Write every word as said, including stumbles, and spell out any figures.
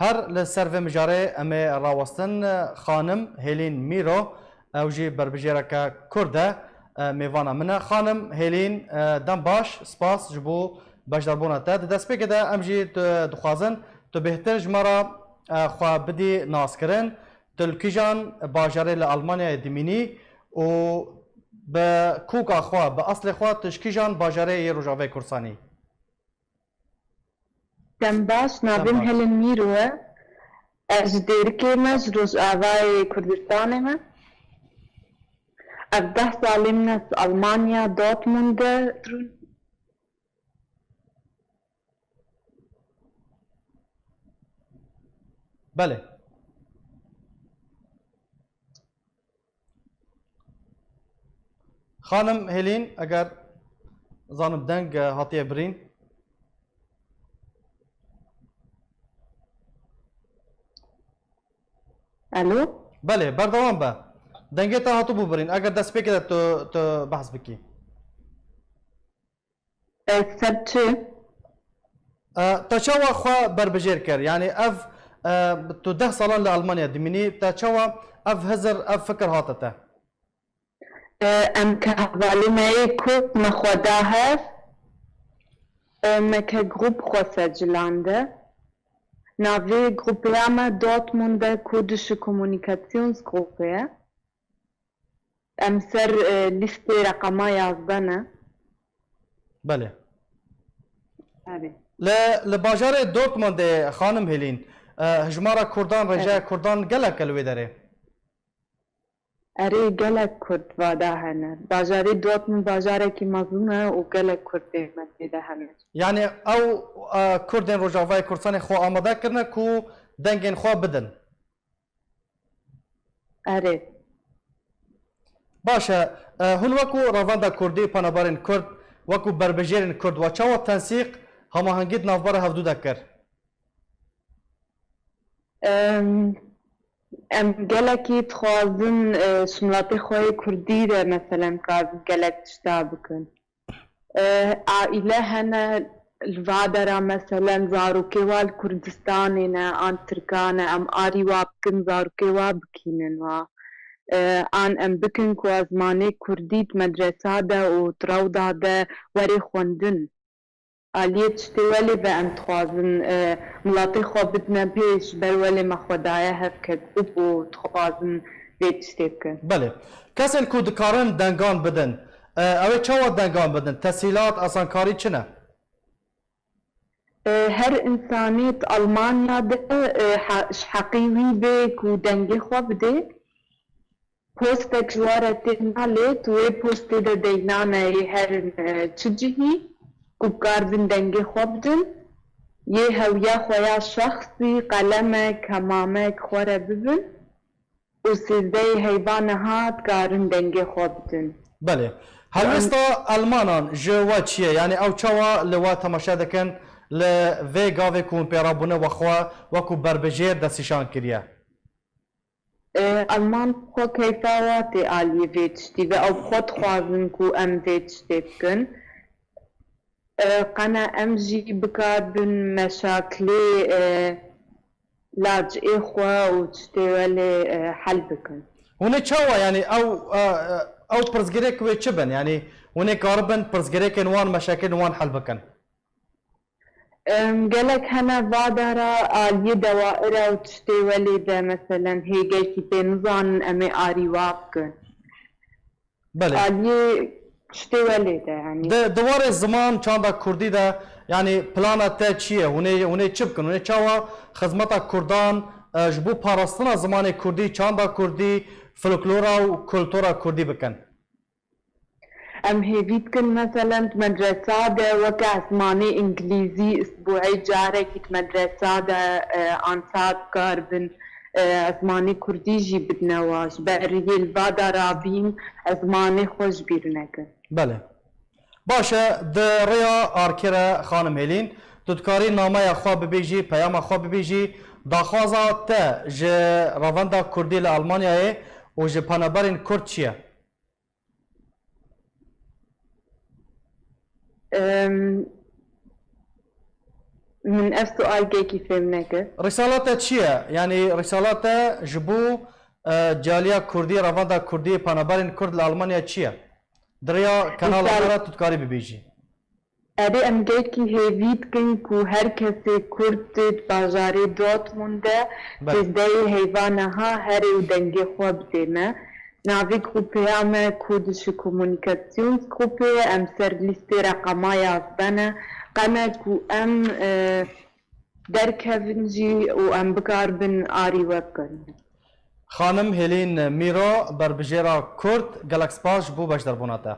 Her li ser vê mijarê em ê rawestin, xanim Hêlîn Mîro, ew jî berbijêreke Kurd e, e, mêvana min e. Xanim Hêlîn, e, dem baş, spas ji bo beşdarbûna te. Di destpêkê de em jî tu, dixwazin tu bêhtir ji me re, e, xwe bidî naskirin. Tu li kîjan bajarê li Almanyayê dimînî û bi koka xwe, bi eslê xwe tu ji kîjan bajarê yê Rojavayê Kurdistanî? Dem baş, navê min Helen Mîro e. Ez ji Dêrikê me, ji Rojavayê Kurdistanê me. Ez deh salê min e ji Almanya, Dortmund de rûn. Belê. Xanim Hêlîn, eger zanim deng, e, hatiye birîn. Alo? Belê, berdewam be. Dengê te hatibû birîn. Eger destpêkê de tu, tu behs bikî. E, ser çi? E, te çawa xwe berbijêr kir? Yanî ev, e, tu deh salan li Almanya dimînî, te çawa ev hizir, ev fikir hate te? E, em ke hevalê me yê Kurd me xwe da hev, e, me ke grûp xwe secilande. Navê grûpê ya me Dortmunder Kurdische Kommunikationsgruppe ye. Em ser, e, lîstê reqema yazdeh ne. Belê. Erê. Li, li bajarê Dortmundê, xanim Hêlîn, e, hijmara Kurdan, rêjeya Erê. Kurdan gelek e li wê derê? Erê, gelek Kurd vada hene. Bajarê Dortmund bajarekî mezin e û gelek Kurd dê me tê de hene. Yanî ew, e, Kurdên Rojavayê Kurdistanê xwe amade kirine ku dengên xwe bidin? Erê. Baş e, e, hûn wekû revenda Kurdî, penaberên Kurd, wekû berbijêrên Kurd, we çawa tensîq, hamahengî di navbera hevdû de kir? Em, em gelekî dixwazin, e, ji miletê xwe yê Kurdî de, meselen, dikarin gelek tişta bikin. E, aîle hene li va dera, meselen, zarokê wa li Kurdistanê ne, an Tirkan e, em arî wa bikin, zarokê wa bikînin wa. E, an em bikin ku zimanê Kurdî di medresa de û di rewda de were xwendin. Aliyê tiştê welê ve em dixwazin, e, miletê xwe bidine pêş, ber welê me xwe daye hev ke grûp û dixwazin vê tiştê bikin. Belê. Kesên ku dikarin dengan bidin, e, ew ê çawa dengan bidin? Tesîlat, asankarî çi ne? E, her însanê di Almanya de, e, he-, ji heqî wî bê ku dengê xwe bidê. Postek ji we re tê nalê, tu wê postê de deyna neyê herin, e, çi cihî, ku bikaribin dengê xwe bidin. Yê hewiya xwe ya şexsî, qelemek, hemamek xwe re bibin û sêzdehê heyva niha dikarin dengê xwe bidin. Belê. Helwesta Elmanan ji we çi ye? Yanî ew çawa li we temaşe dikin, li vê gavê ku hûn pê re bûne we xwe wekû berbijêr destnîşan kiriye? E, Elman xwe keyfa wa tê aliyê vê tiştî ve. Ew xwe dixwazin ku em vê tiştê bikin. E, qene em jî bikarbin meşakilê, e, lacê xwe û tiştê welê, e, hel bikin. Hûn ê çawa, yanî ew, e, e, ew pirsgirêk wê çi bin? Yanî hûn ê karibin pirsgirêkên wan, meşakilên wan hel bikin? Em, gelek hene va dera aliyê dewaira û tiştê welê de, meselen, hêgekî tê nizanin, em ê arî wa bikin. Belê. Aliyê tiştê welê de, yanî. Di, di warê ziman, çanda kurdî de, yanî plana te çi ye? Hûn ê, hûn ê çi bikin? Hûn ê çawa xizmeta kurdan, e, ji bo parastina zimanê kurdî, çanda kurdî, folklora û kultura kurdî bikin? Em hêvî dikin, meselen, di medresa de weke zimanê îngilîzî, isbûeyê carekî di medresa de, e, ansa bikaribin, e, zimanê kurdî jî bidine wa, ji ber yê li va de rabîn, e, zimanê xwe ji bîr nekin. Belê. Baş e, di rêya arkê re, xanim Hêlîn, tu dikarî nameya xwe bibêjî, peyama xwe bibêjî, daxwaza te ji revenda kurdî li Almanyayê û ji penaberên kurd çi ye? Em, Min ev sual gelkî fêm nekir. Risala te çi ye? Yanî risala te ji bo, e, caliya Kurdî, revanda Kurdî, penaberên Kurd li Almanya çi ye? Di rêya kanala Risal- me re tu dikarî bibêjî. Erê, em gelkî hêvî dikin ku her kesê Kurd di bajarê Dortmund de Belê. Têzdeyê heyva neha herê û dengê xwe bidê me. Navê grûpê ya me Kurdische Kommunikationsgruppe ye, em ser lîstê reqema yazdeh ne. Qeme ku em, e, derkevin jî û em bikaribin arî we bikin. Xanim Hêlîn Mîro, berbijêra Kurd, gelek spas ji bo beşdarbûna te.